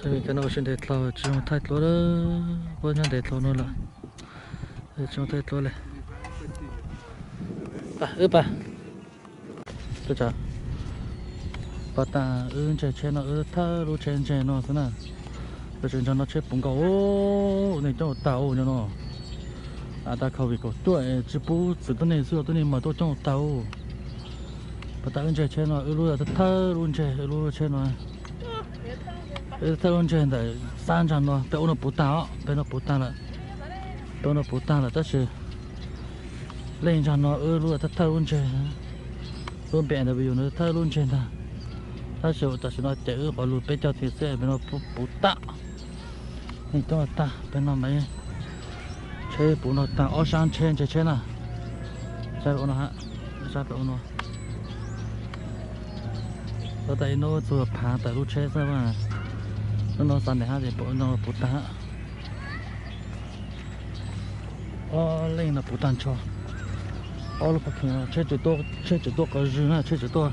Cov no ua si ntev dlhau tsis zoo thaij dlua, puab nyob ntev dlhau no lawm, tsis zoo thaij dlua li. Wb pas, pas tas wb ntseeg tsheb no, wb thawb lub tsheb ntseeg no xwb na. Tab sis ntawm no tsheb puv nkaus, neeg coob tag nyob no. Tag COVID kaum cuaj tsis pub txwm tuab neeg xwb, tuab neeg mas tuaj coob tag. Pas tas wb ntseeg tsheb no, wb lub thawb lub ntseeg, wb lub tsheb no. Wb thawb lub ntseeg ntawm sab ntsa no, peb ua no puv tag os, peb no puv tag lawm. Peb ua no puv tag lawm tab sis leej ntsa no wb lub thawb lub ntseeg, lub B M W no thawb lub ntseeg ntag. Tab sis tam sim no ces wb qhov lug peb caug tiag xwb, peb no puv tag. Neeg coob tag, peb no mas tsheb puv no tag, ob sab tsheb ntseeg tsheb na. Sab ua no, sab pem ua no. Tab tas ib hnub txug phav tawm lub tsheb xwb, hnub no Sunday hab ces puv tag. Ob leej no puv tag nrho. Ob lub parking, tsheb tseem tuaj qhov zwg na, tsheb tseem tuaj,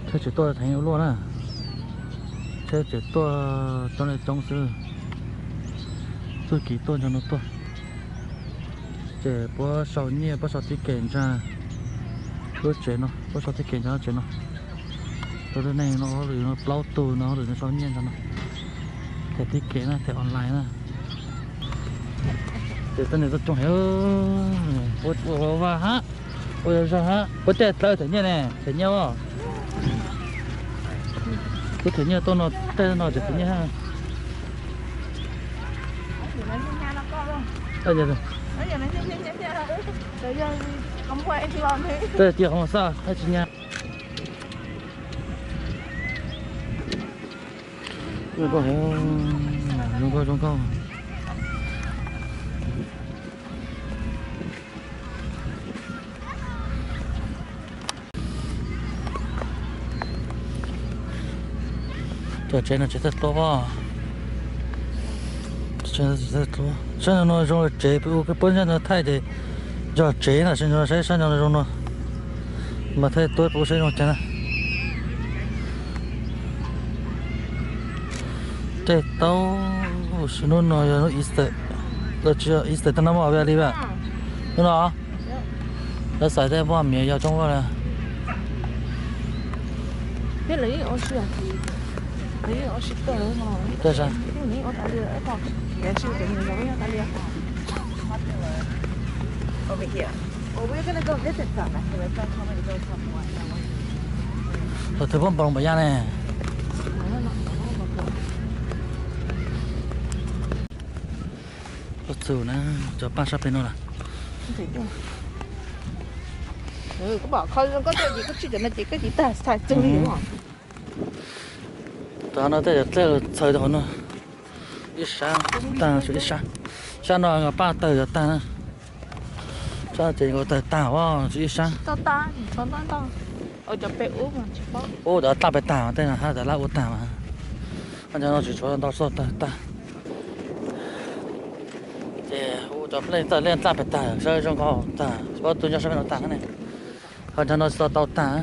tsheb tseem tuaj theev ua luaj na. Tsheb tseem tuaj coob li coob xwb. Txuj kis tuaj ntawm no tuaj. Ces puab sau nyiaj, puab sau tib kem ntsa lub tsev no, puab sau tib kem ntsa lub tsev no. Tuaj lub neej no, lwm no plaub tug no, lwm no sau nyiaj ntsa no. Them tib kem na, them online na. Ces tuab neeg tuaj coob heev. Ua vaj hab, ua zog hab, puab tej dlawb them nyiaj ne, them nyiaj os. Kuv them nyiaj tuaj no, tej no tseem them nyiaj hab. Tej cia qhov xaj hab tsis nyab. Zoo nkauj, zoo nkauj. Cov tsev no tsev thawj dlua. Saib no zoo tsev, puab nyob no thaij ces yog tsev na, saib no, saib saib no zoo no. Mas thaij tuab puab saib zoo cas na. Tej taub, hnub no yog hnub Easter, tsis yog Easter tag no mas li a, hnub no lawv xaiv tej poj miav yog coob vaj li. Tus twg puab npaum npaum yaj ne. Koj txug na, cov paj sab pem no lawm. Tag no tej cov dlej los txhawv rau hauv no. Ib sab tag, ib sab, sab no paj tawg cov tag na. Sab ces tawg tag os, tsis ib sab. Ub, cov dlaj pem tag, tej no hab cov dlaj ua tag mas. Cov no tsis tshuav ntau, tsis tau tawg tag. Ces ua cov leej tawg leej dlaj pem tag, saib zoo nkauj tag, tsis paub tus nyob sab pem no tag ne. Ho cov no tsis tau tau tag.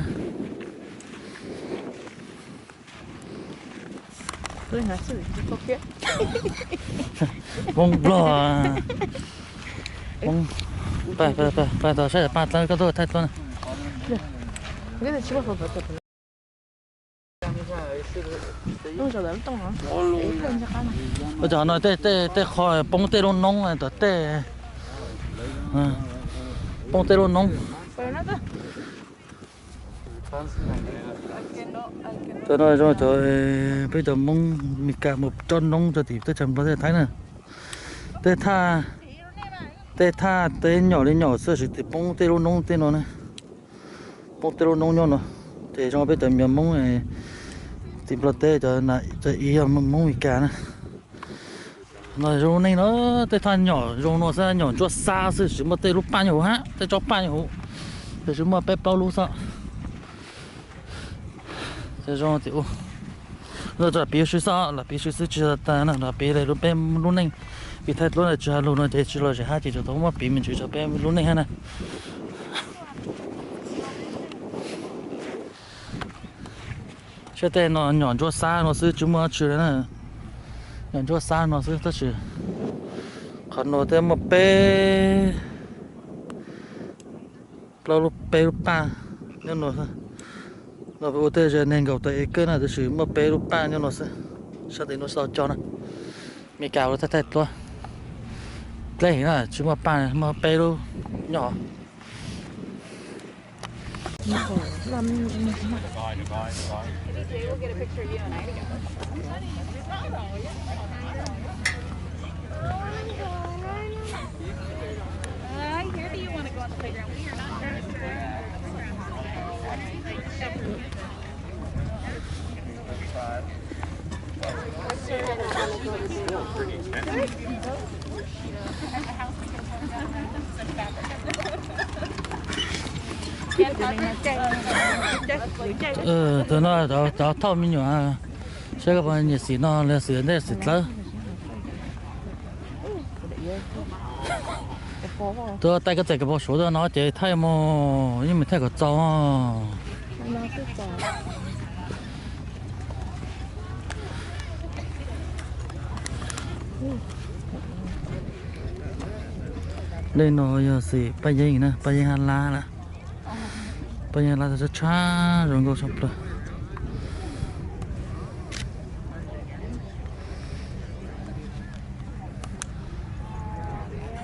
Hmoob Nplog. Pab tau saib paj dlawb, koj tuaj thaij dlawb na. Ua cas no tej, tej qho poob tej lub noob tom tej, poob tej lub noob. Cov no zoo cov peb cov Hmoob Mes Kas mus tsob noob rau tim teb chaws Nplog teb chaws Thaib na. Tej thaj, tej thaj teb nyom li nyom xwb, tab sis twb poob tej lub noob tej no na. Poob tej lub noob nyob no, ces zoo peb cov me nyuam Hmoob tim Nplog teb, cov ib yog Hmoob Mes Kas na. No zoo neej no, tej thaj nyom zoo no xwb, nyom ntsuab xab xwb, tsis muaj tej lub paj nyuag huv hab, tej tsob paj nyuag huv, tsis muaj peb plaub lub xwb. Zoo tim ub, no tso piv sw xwb, lam piv sw xwb tsis tag na, lam piv lub peb lub neej, vim thaij dluab tsis hais lus no ces tsis los zem hab ces tsuas tau muab piv me ntsis tso peb lub neej hab na. Saib tej no nyom ntsuab xab no xwb tsis muaj dab tsi li na. Nyob ntsuab xab no xwb tab sis qhov no twb muaj peb plaub lub, peb lub paj nyob no xwb. No peb ua tej ze neeg nkaus tau es kawg na tab sis muaj peb lub paj nyob no xwb. Sab tim no tsis tau cog na. Meskas ua thaij thaij duab. Dleb heev na tsis muaj paj, muaj peb lub nyob hov. Tus no cov thauj me nyuam, saib koj puas nyiam xim no los xim ntej xim dlawb. Tuaj taij koj txais kaus pov suav tuaj no ces thaij mus, yeej mus thaij kom txaus. Leej no yog xim paj yeeb na, paj yeeb hab lab lawm. Paj yeeb hab lab txawj tshab zoo nkauj tshaj plaws.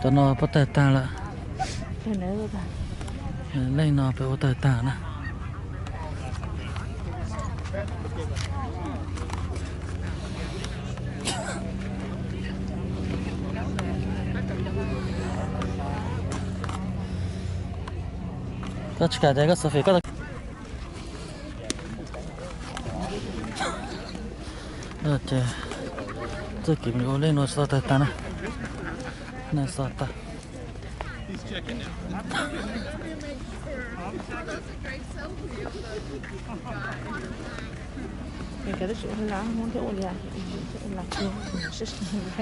Cov no puab tawg tag lawm. Leej no peb ua tawg tag na. Koj tsis kam tias koj Sophie koj. Ces txuj kev mus ua leej no tsis tau tawg tag na. Tsis tau tawg.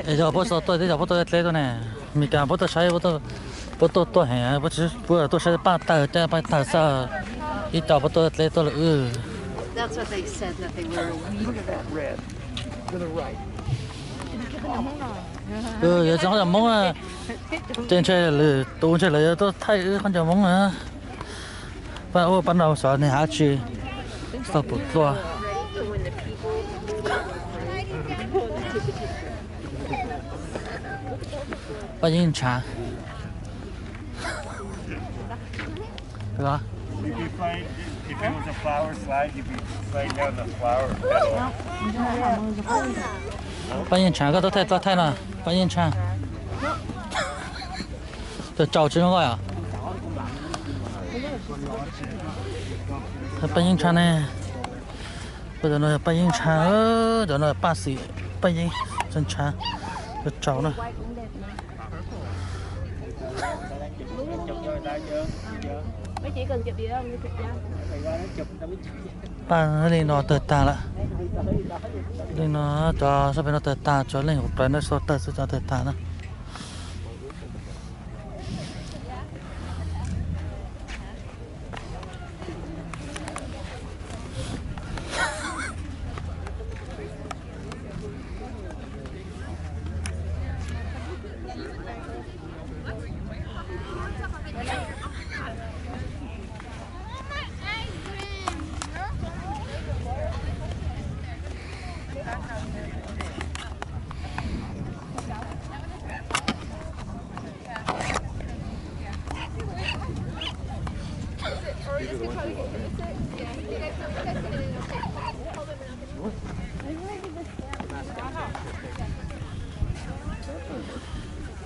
Es yog puab tsis tau tuaj, twb yog puab tuaj dleb tuaj ne. Meskas puab tuaj saib, puab tuaj tuaj heev, puab tuaj saib paj tawg, caij paj tawg xwb. Ib co puab tuaj dleb tuaj lawm wb. Yog tsis qhov cov Hmoob, ces ntshe lwm tus ntshe lawv yuav tuaj thaij wb qhov cov Hmoob na. Pab ua pab no xyov nws hais tsi, tsis tau pum dlua. Paj yeeb ntshav. Paj yeeb ntshav, koj tuaj thaij, tuaj thaij no, paj yeeb ntshav. Cov tsaus tsis zoo nkauj yom. Paj yeeb ntshav ne. Cov no yog paj yeeb ntshav, cov no paj xim, paj yeeb ntshav, cov tsaus na. Paj li no tawg tag lawm. Li no cov sab pem no tawg tag, cov leej hauv plawv no tsis tau tawg xwb, cov tawg tag na.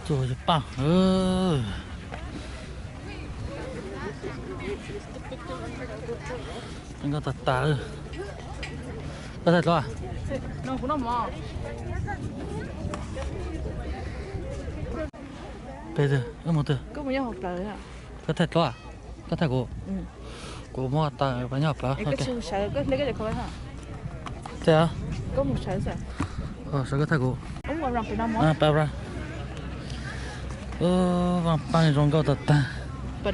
Txuj yog paj, nkauj tag tag. Koj thaij dluab? Peb twg wb mus twg? Koj thaij dluab? Koj thaij kuv. Kuv muab tawm pas nyob plawv. Thiab, sawv koj thaij kuv. Vaj paaj zoo nkauj tag tag. Koj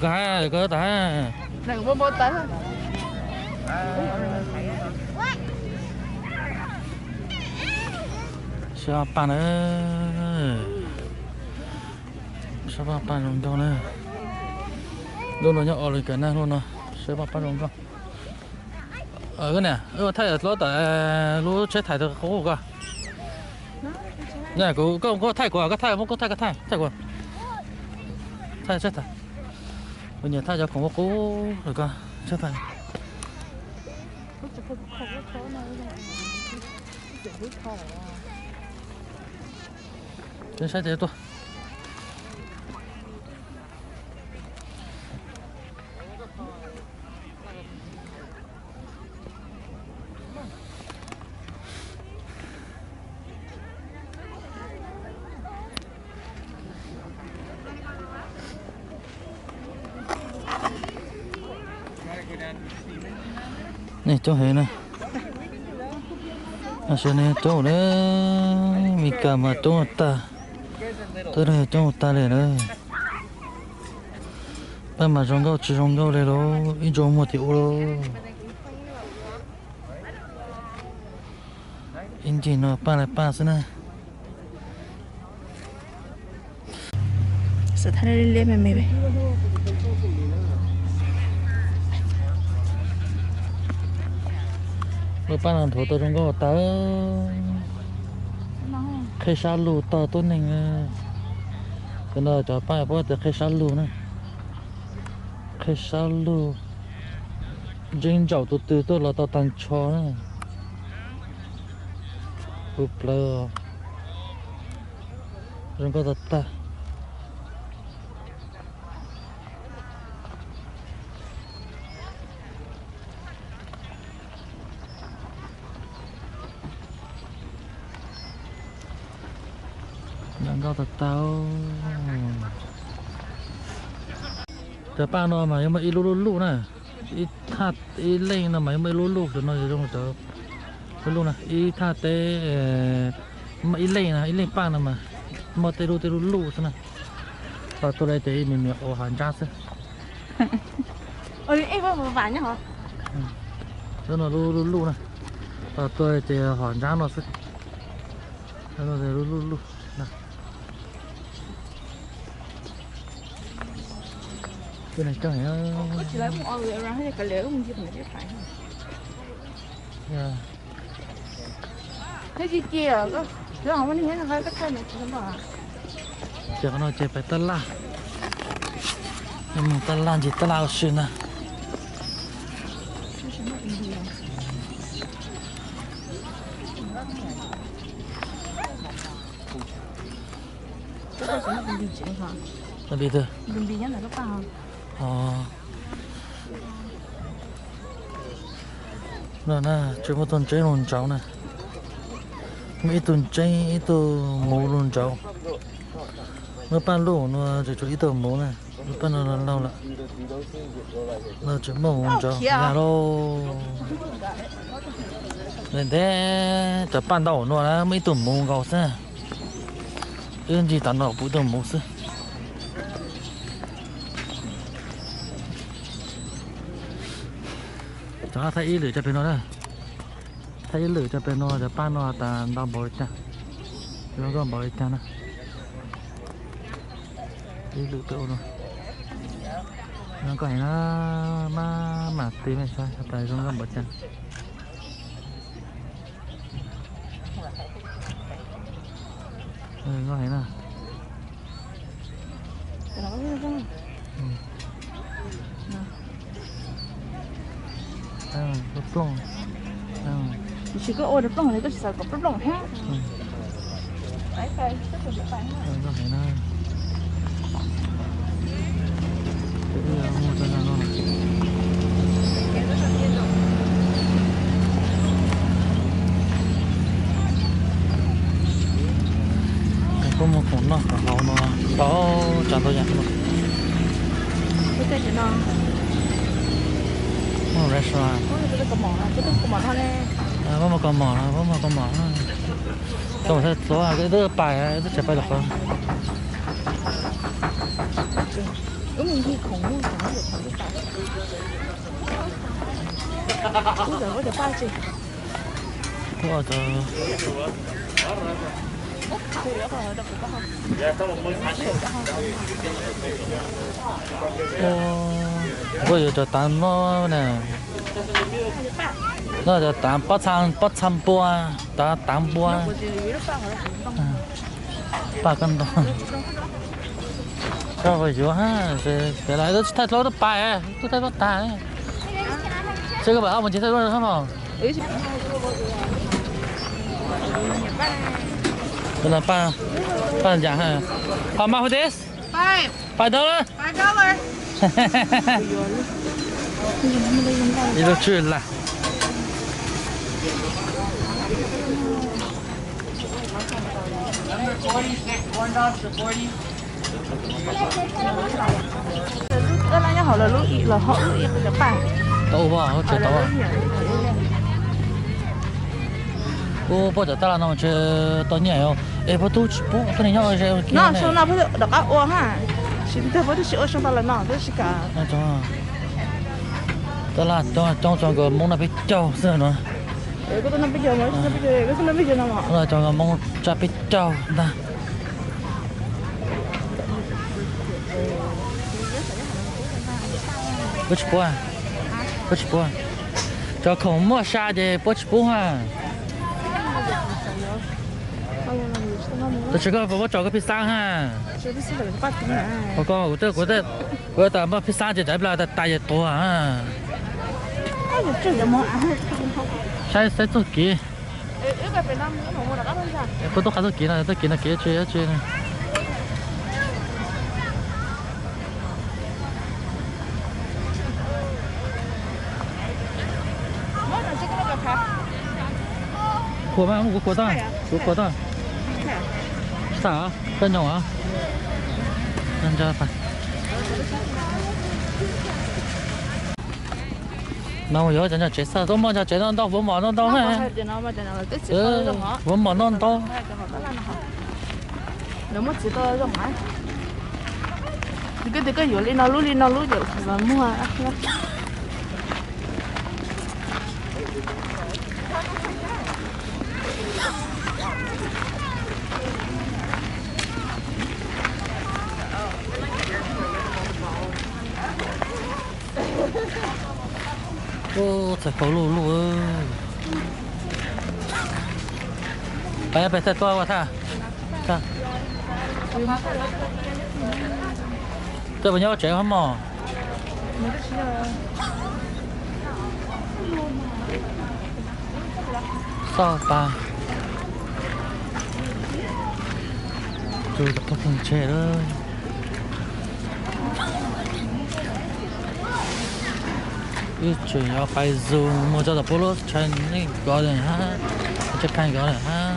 hais, koj tau hais. Saib paj na, saib paj zoo nkauj na. Lub no nyob Oregon na, lub no saib paj zoo nkauj. Niam, ua thaij hlob tom lub tsheb thais qub ko. Kuv, koj thaij kuv, koj thaij, muab koj thaij, koj thaij, thaij kuv. Thaij tsheb thais. Kuv nyiam thaij cov khoom qub qub lawm ko, tsheb thais. Saib tes tuaj. Nej coob heev na. Tam sim no coob na, Meskas mas coob tag, tub neeg coob tag li na. Paj mas zoo nkauj tsis zoo nkauj li lauj, ib tsoom muag tim ub lauj. Ib ncig no paj li paj xwb na. Lub paj no nthuav tau zoo nkauj tag. Qhib sab lug tog tub neeg. Cov no cov paj puab tias qhib sab lug na. Qhib sab lug. Ntseeb ntsaum tus twg tuaj los tau tag nrho na. Puv plawv. Zoo nkauj tag tag. Zoo nkauj tag tag. Cov paj no mas yuav muaj ib lub lub luj na. Ib thaj ib leej no mas yuav muaj ib lub luj, cov no zoo cov lub luj na, ib thaj teb muaj ib leej na, ib leej paj no mas muaj tej lub tej lub luj xwb na. Paj tuaj li ces me me ua hav ntsab xwb. Lub no lub lub luj na, paj tuaj ces hav ntsab no xwb. Lub luj luj na. Ces qhov no ces pais tab laj, mus tab laj ntsis tab laj ua si ntag. No na, tseem muaj tug ntseeb lug nraud na. Muaj ib tug ntseeb ib tug muv lug nraud. Lub paj luj no tseem tshuav ib tug muv na. Lub paj no laug lawm. No tseem muaj muv nraud ya lauj. Ntev ntev cov paj ntau no na muaj ib tug muv nkaus xwb. Wb ncig tom no puv ib tug muv xwb. Cov thaij ib lwm cov pem no na. Thaij ib lwm cov pem no, cov paj no tas ntau npaum li cas, zoo nkauj npaum li cas na. Ib lwm pem ua no. Zoo nkauj heev na, maj mam tig mej saib tas zoo nkauj npaum cas. Zoo nkauj heev na. Plooj. Tsis koj ua plooj li, koj tsis xav kom plooj thiab. Zoo nkauj heev na. Koj muag khoom noj khoom haus no ntau tsav ntau yam no. Muaj restaurant. Puab muag kaus mom, puab muag kaus mom. Koj mus thaij txuv, twb pais, twb tsis pais lawm qhov. Ub, cov, cov paj tsis. Ub, cov, Ua, yuav cov tav no na. No cov tav pob txha, pob txha npua, tav, tav npua. Paj koj ntoo. Koj yuav, ces lawv tsis thaij dlua rau paj, tub thaij dlua tag. Seb koj pam ob mus ces thaij dlua rau mog. Paj, paj yam ha. How much for this? Five. Five dollar? Five dollar. Ib lub tswb laj. Lub, nyob hauv lawv lub ib los hauv lub ib qhov cov paj. Tau ua, tsev tau. Kuv poj cov taj laj no tsev tau nyiaj. Es puab tub tsis pub tuab neeg nyob ze no, xyoo no puab rov qab ua ha. Tsis tiag puab twb tsis ua xyoo tas lawm no twb tsis kam. Taj laj coob coob txog nkaus Hmoob noj peb caug xwb no. Coob nkaus Hmoob tsa peb caug ntag. Puab tsis pub, puab tsis pub. Cov khoom muaj sa ces puab tsis pub ha. Tab sis koj puas muab tso koj phij xab ha? Kuv, kuv tas muaj phij xab ces cov plas tas tas ces tuag. Saib, saib txoj kev. Puab tub qab txoj kev no, txoj kev no kev tsi tsi. Khuam mas, kuv khuam tau, kuv khuam tau. Tsis tas, koj nyob os. Mas mus yuav cov ncov tsev xwb, tuaj muaj ncov tsev no ntau, vuab mom no ntau na. Vuab mom no ntau. Lawv muaj txiv tau zoo mas. Koj tias koj yuav li no lub li no lub ces muag. Ub, txhais kaus luj luj. Peb, peb thaij tuaj ua thaj. Koj puas nyob tsev hab mog? Xauj tas. Tus tom pog phooj tseg lawm. Wb tseem yuav pais zoo mus txog tom puab lub Chinese Garden hab, Japan Garden hab.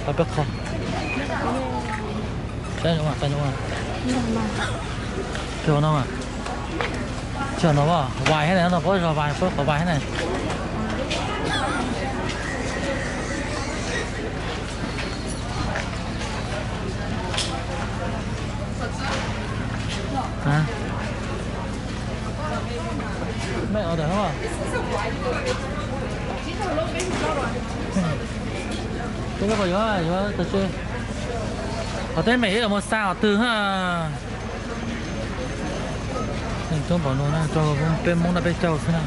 Pab peb qho. Saib zoo mas, saib zoo mas. Tsis hauv no mas. Tsis hauv no, vais hab na, no puab zog vais, puab qhov vais hab na. Yuav, yuav, qhov teb me ib los mus xa qhov twg hab. Neeg coob npaum no na, tso peb Hmoob noj peb caug xwb na.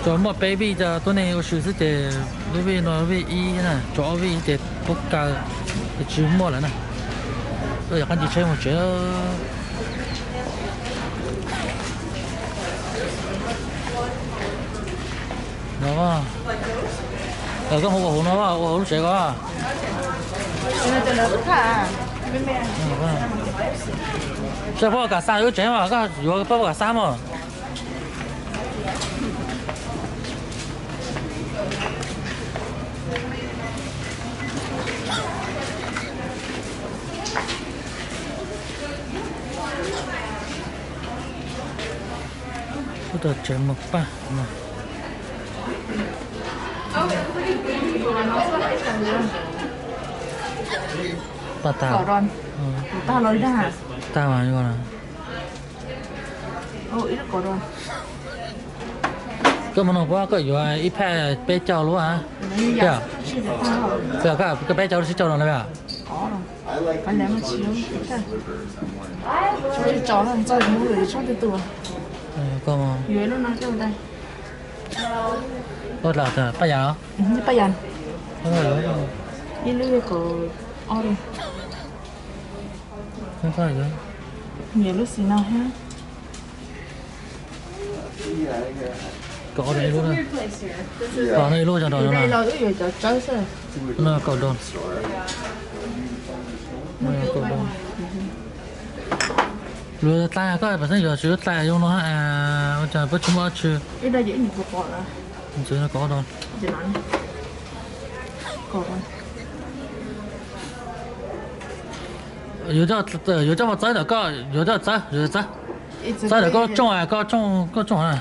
Tso muaj peb vij, tso tuab neeg ua si xwb ces lub vij no vij ib na, tso ob vij ces puab kaw, ces tsis muaj lawm na. Yog qab ncig tsheb mus tsev. No, koj mus ua hauv no, ua hauv lub tsev ko. Saib puab ua kam xa lub tsev mas, koj yuav puab ua kam xa mog. Ub, tau tsev mus paj no. Paj tag. Tag mas. Koj mus noog puab koj yuav ib phaj peb caug lub a. Koj peb caug lub sib caug no na. Paj yam. Ib lub kaum ob. Nyiam lub xim no thiab. Kaum ob ib lub na. Kaum no ib lub cov no. No kaum dos. Luag tlai koj pam xeeb yuav tsum tlai zoo no. Ua cas puab tsis muaj dab tsi. Ntxwv no kaum ob dos. Yuav coj mus txawb ntawm koj, yuav coj txawb, yuav txawb. Txawb ntawm koj tsooj, koj tsooj, koj tsooj na.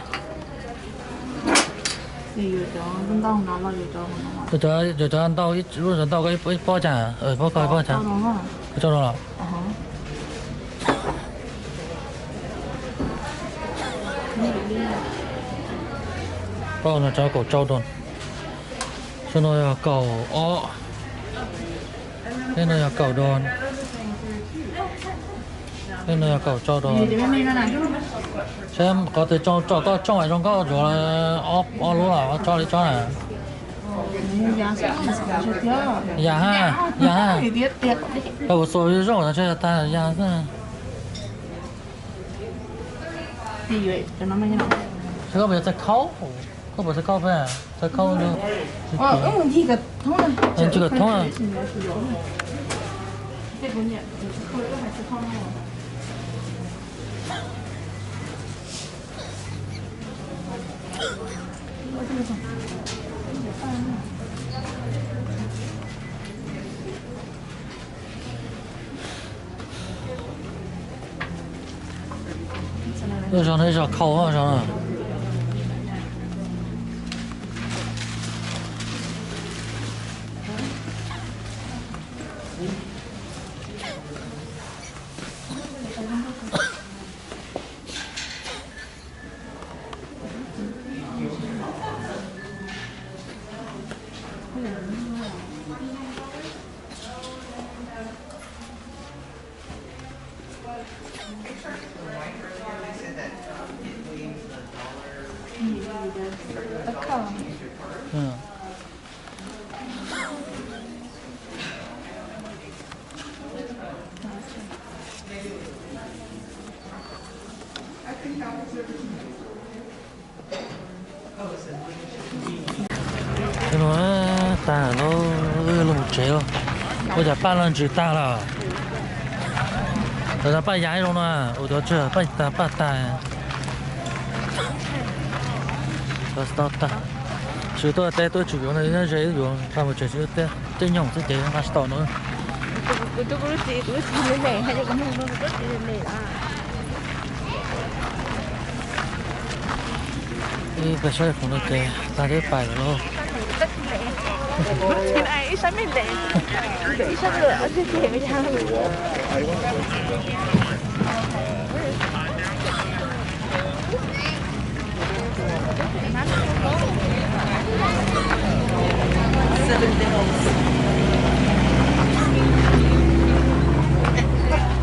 Yuav cov ntau, yuav cov ntau, lub cov ntau koj ib pob cas, pob koj ib pob cas. Koj tso rau los. Pob no tso kaum rau dos. Saum no yog kaum ob. Tej no yog kaum dos. Tej no yog kaum rau dos. Saib qhov twg tso, tso koj tsooj zoo nkauj, tsuav ob lub los tso li tsob na. Yam ha, yam ha. Kuv xuas zoo zoo tag yam xwb. Koj puas yog txawj khaub? Koj puas txawj khaub peb? Txawj khaub. Tsis kam thoob. Lub zog no ib zog khau zog na. Tag lawm, wb los mus tsev lawm. Ua cas paj los ntsws tag lawm. Lawv paj ya ib zoo no, ua cov tseg paj tag, paj tag. Tsis tuaj teb tuaj tsis yuav no, nyob ze wb yuav nqa mus tsev tsis tuaj teb, tej nyoog xwb ces nqa tsis tau no. Kuv tu kuv lub txiv, kuv lub txiv me me, kuv lub txiv me me. Wb pais saib khoom no ces tag twb pais lawm lauj. Seven bills.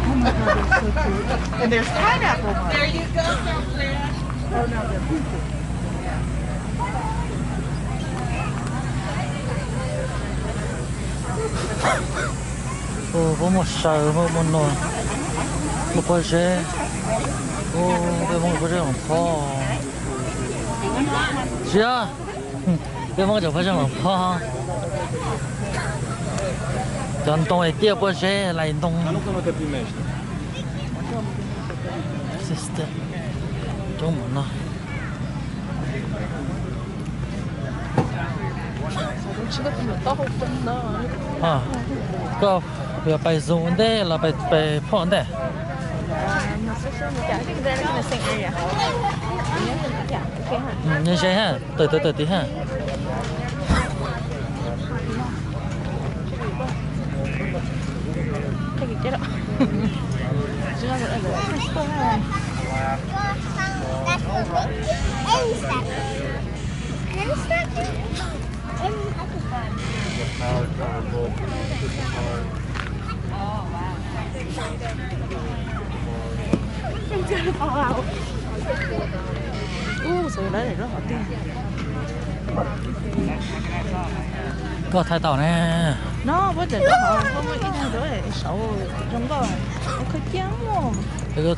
Oh my God, they're so cute. And there's pineapple ones. There you go, girlfriend. Oh, no, they're pink. Puab muaj saw, muaj, muaj no, muaj pob zeb. Peb Hmoob pob zeb Loos Phob. Siab, peb Hmoob cov pob zeb Loos Phob. Cov ntoo es tiaj pob zeb lais ntoo. Coob mov no. Koj yuav pais zoo ntej los pais phom ntej? Nyob ze ha, tawm tawm tawm tid ha. Koj thaij tau ne. No, koj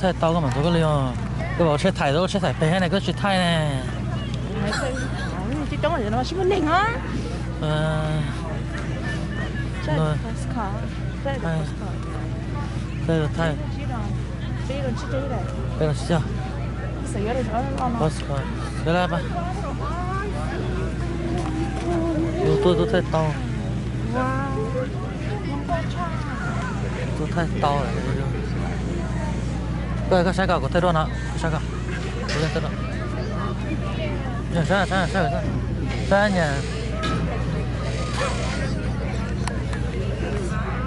thaij tau koj mam ntxuav koj li os. Koj vam tsheb thaij tau, tsheb thaij pem ne, koj tsis thaij ne. Thaij, thaij. Tus tuaj tuaj thaij tau. Tuaj thaij tau. Koj, koj saib koj, kuv thaij duab no, koj saib koj. Saib nyaj.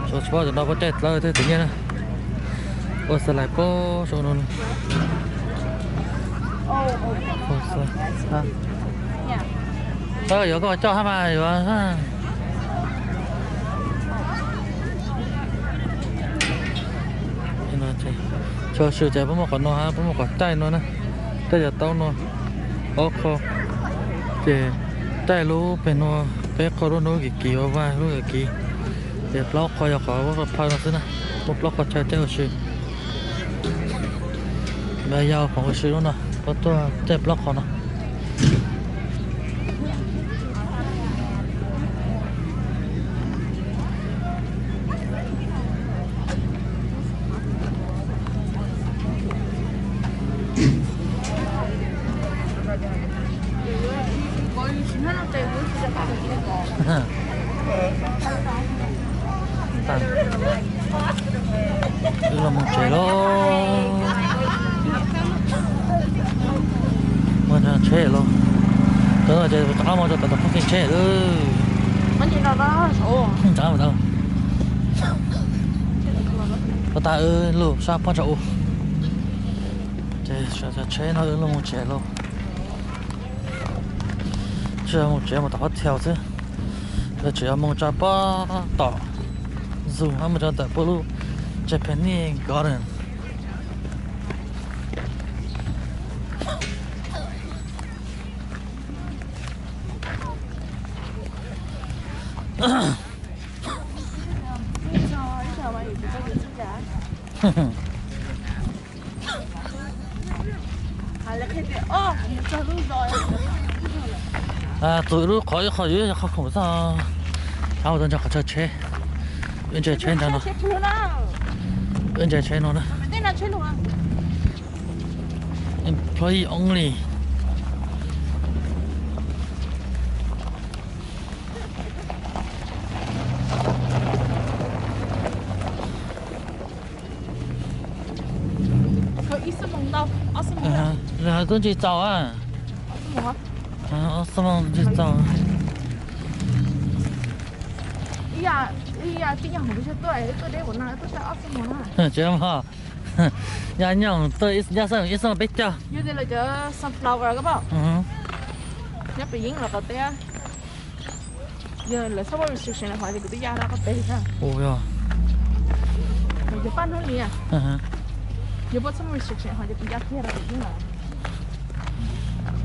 Tsis paub cov no puas caij dlawb tej tus nyiaj na. Ua xav lais pob saum no. Saib yuav koj coj hab mas yuav. Tso su ces puab muaj qhov no hab, puab muaj qhov caij no na, caij yav taub no, ob qho. Ces caij lub pem no, peb qho lub nub kim kim ua vaj lub kim kim. Ces plaub qho yog qhov phawj no xwb na, muaj plaub qho chaw caij ua si. Npaj yau khoom ua si lub no, puab tuaj caij plaub qho no. Wb los mus tsev lauj. Mus tsheb lauj. Cov no ces rov qab mus rau tom phooj ywg tsheb lawm. Rov qab mus tau. Puag ta wb lug sab phooj tsam u. Ces tsheb no wb lug mus tsev lauj. Tsis yog mus tsev, mus tom qab thiaus xwb. Lawv tseem yuav mus tsa pob tom zoo hab mus rau ntawm puab lub Japanese Garden. Txug lub qhov ib qho yuav yog qhov khoom xwb. Thaum ua tau ntsa qhov chaw tsheb, wb ntsa tsheb ntawm no, wb ntsa tsheb no na. Employee only. Tub ntsis txaus. Ob xuab moos ntsis txaus. Tsis, yaj nyob yaj xab ib xuab moos peb caug. Ua, yog paj hnub li.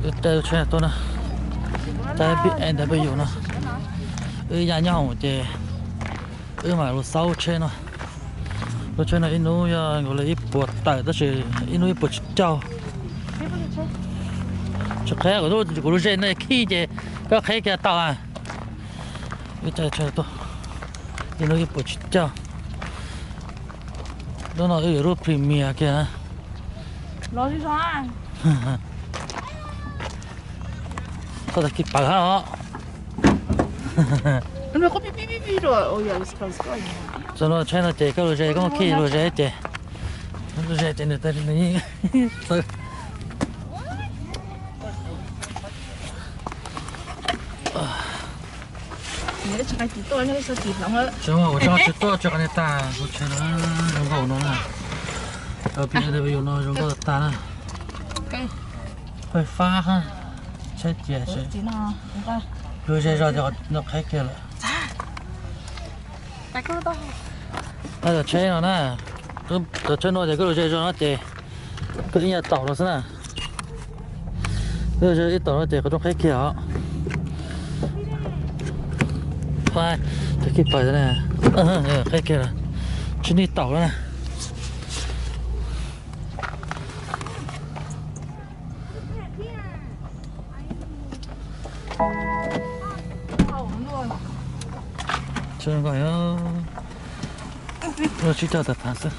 Wb caij tsheb tuaj na, caij B M W no. Wb yaj nyob hoom ces wb mam lug xauj tsheb no. Lub tsheb no ib hnub yog nkaus li ib puas tawm tab sis ib hnub ib puas tsib caug. Tsis qheb, kuv lub zes no khij ces koj qheb kiag tau. Wb caij tsheb tuaj, ib hnub ib puas tsib caug. Lub no wb yuav lub premium kiag. Txhob tag kis pawg hab os. Txog no tsheb no ces koj lub zes, koj muab khij lub zes ces, lub zes ces nws, tsis muaj, kuv tsis tuaj tso qhov niag tag, kuv tsheb no zoo nkauj no na. B M W no zoo nkauj tag na. Fais fab hab. Tsheb tias, lug ze zog ces qhov no qheb kiag lawm. Cov tsheb no na, cov tsheb no ces koj lug ze zog no ces koj ib nyuag taum no xwb na. Koj ze ib taum no ces qhov rooj qheb kiag os. Cov kib pais, qheb kiag lawm, tsis nij taum na. Tsis tau tas tas xwb.